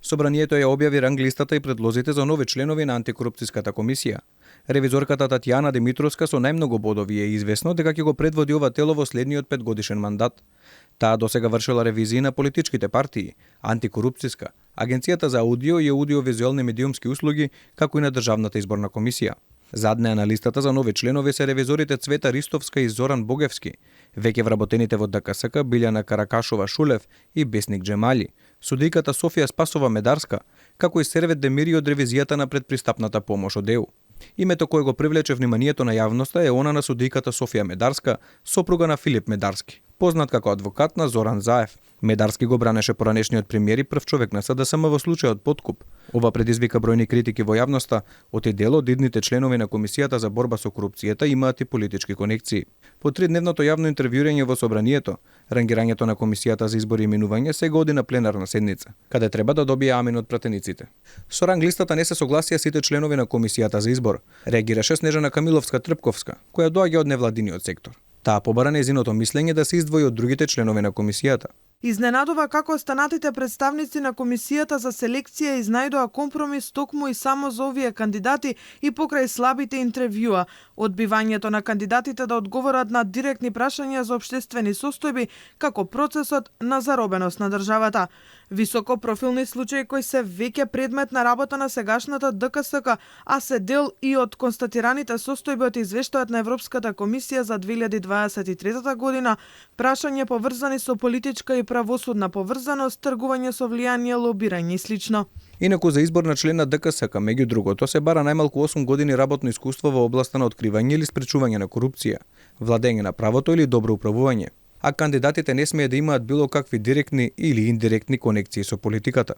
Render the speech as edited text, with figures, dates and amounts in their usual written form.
Собранието ја објави ранг листата и предлозите за нови членови на антикорупцијската комисија. Ревизорката Татјана Димитровска со најмногу бодови е известно дека ќе го предводи ова тело во следниот 5-годишен мандат. Таа досега вршила ревизии на политичките партии, антикорупцијска, Агенцијата за аудио и аудиовизуелни медиумски услуги, како и на Државната изборна комисија. Заднеа на листата за нови членови се ревизорите Цвета Ристовска и Зоран Богевски, веќе вработените во ДКСК Билјана Каракашова Шулев и Бесник Джемали, судијката Софија Спасова Медарска, како и Сервет Демири од ревизијата на предпристапната помош од ЕУ. Името кое го привлече вниманието на јавноста е она на судијката Софија Медарска, сопруга на Филип Медарски, познат како адвокат на Зоран Заев. Медарски го бранеше поранешниот премиер и прв човек на СДСМ во случајот подкуп. Ова предизвика бројни критики во јавноста, од дел од идните членови на Комисијата за борба со корупцијата имаат и политички конекции. По 3-дневното јавно интервјуирање во собранието, рангирањето на Комисијата за избори и именување се го оди на пленарна седница, каде треба да добие амин од пратениците. Со ранг листата не се согласија сите членови на Комисијата за избор, реагираше Снежана Камиловска-Трпковска, која доаѓа од невладиниот сектор. Таа побара нејзиното мислење да се издвои од другите членови на комисијата. Изненадува како останатите представници на комисијата за селекција изнајдоа компромис токму и само за овие кандидати и покрај слабите интервјуа, одбивањето на кандидатите да одговорат на директни прашања за општествени состојби како процесот на заробеност на државата. Високо профилни случаи кои се веќе предмет на работа на сегашната ДКСК, а се дел и од констатираните состојби од извештајот на Европската комисија за 2023 година, прашања поврзани со политичка и правосудна поврзаност, тргување со влијание, лобирање и слично. Инаку за избор на член на ДКСК, меѓу другото, се бара најмалку 8 години работно искуство во областа на откривање или спречување на корупција, владење на правото или добро управување, а кандидатите не смее да имаат било какви директни или индиректни конекции со политиката.